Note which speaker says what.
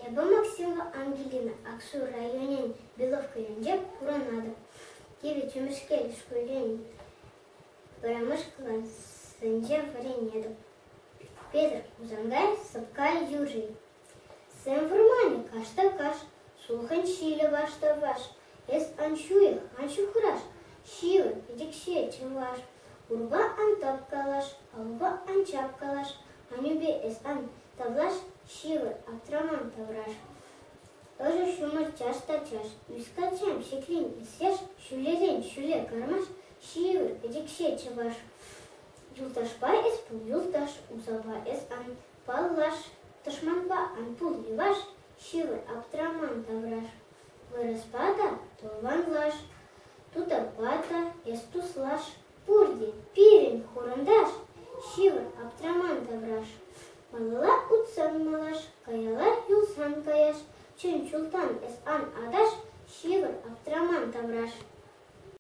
Speaker 1: Эпӗ Максимова Ангелина Аксу районӗн Беловка ялӗнче пурӑнатӑп. Кивӗ Чемешкел шкулӗн пӗрремӗш класӗнче вӗренетӗп. Петӗр Хусанкай сӑпка юрри. Сӗм вӑрманӗ каш та каш, сулхӑн ҫилӗ ваш та ваш. Эс ан ҫуйӑх, ан ҫухраш, ҫывӑр, пӗчӗкҫе чӑваш. Урпа ан тапкалаш, алӑпа ан чапкалаш, аннӳпе эс ан тавлаш, ҫывӑр, аптраман тавраш. Ӑшӑ ҫумӑр чаш та чаш, ӳс каччам, ҫӗклен эс яш, ҫӳлерен ҫӳле кармаш, ҫывӑр, пӗчӗкҫе чӑваш. Юлташпа эс пул юлташ, усалпа эс ан паллаш, тӑшманпа ан пул йӑваш, ҫывӑр, аптраман тавраш. Вырӑспа та тӑванлаш, тутарпа та эс туслаш, пурте пирӗн хурӑнташ, ҫывӑр, аптраман тавраш. Малалла утсан малаш, каялла юлсан каяш, чӑн чултан эс ан аташ, ҫывӑр, аптраман тавраш.